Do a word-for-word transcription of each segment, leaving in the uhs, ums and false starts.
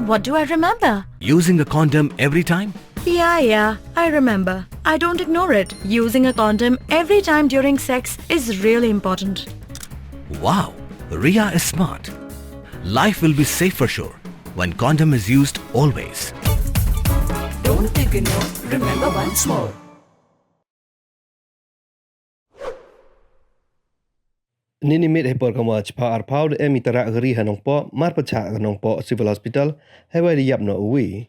What do I remember? Using a condom every time? Yeah, yeah, I remember. I don't ignore it. Using a condom every time during sex is really important. Wow, Ria is smart. Life will be safe for sure when condom is used always. Don't ignore, remember once more. Ini ni miet hei por ka March, pha ar phaw da em i tara gari ha Nongpoh, mar pachak ka Nongpoh Civil Hospital, hei wa da yap noh u wi.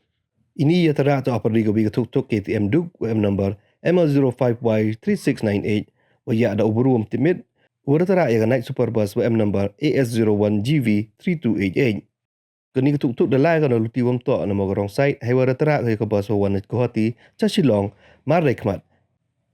Ini ya tara to apar di ka wi ka thuk thuk K T M Duke, wa em number M L zero five Y three six nine eight, wa ya da u bru wam tipmit, wa da tara ya ka Night Super Bus, wa em number A S zero one G V three two eight eight. Kani ka thuk thuk da lai ka na luti wam toh na mo ka wrong side, hei wa da tara ka ya ka bus wa wan na Guwahati cha Shillong, mar dei khmat.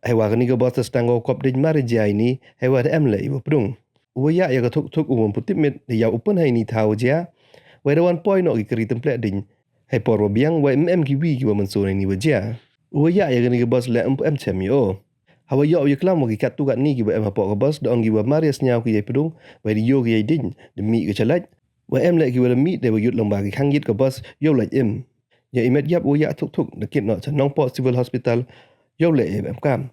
Hei wa kani ka bus da stang ko kop dei mar jia ini, hei wa da em le i wa pdung. U wa ya ya ka thuk thuk u wam pu tipmit, da ya u pynhai ini thaw jia. Wa da wan poi noh ki kari templek dei. Hei por wa biang, wa em em ki wi ki wa mynsaw ini wa jia. U wa ya ya kani ka bus le em em chem yo. Hawa yoh ya klam wa ki kat tu kat ni ki wa em hapoh ka bus, da ong ki wa mar ya sniaw ki ya pdung, wa da yo ki ya dei, da mi ka chalait. Wa em le ki wa da mih de wa yut lang ba ki khang yit ka bus, yow lait im. Ya i met yap u ya thuk thuk, da kit noh cha Nongpoh Civil Hospital, yow le im em kam.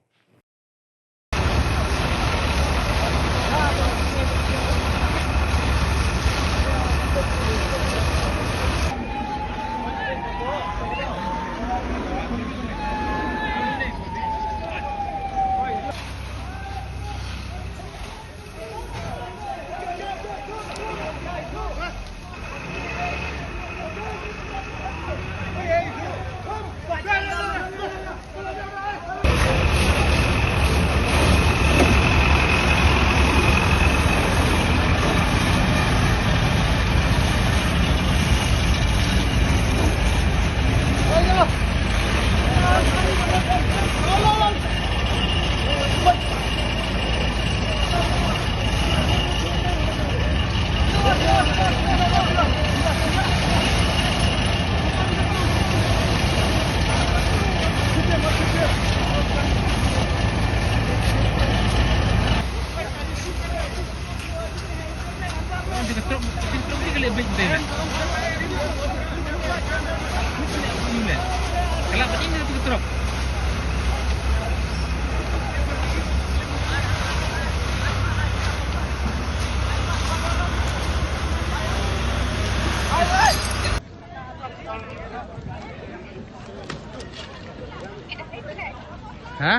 Ha?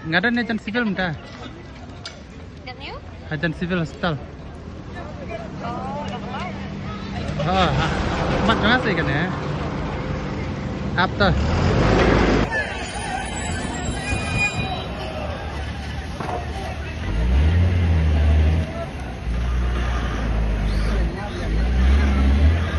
Nga don ne jan civil mynta. Jan you? Ha, jan civil hospital. Oh, dah buat. Ha, ha. Mat nga sa kane. Ap to.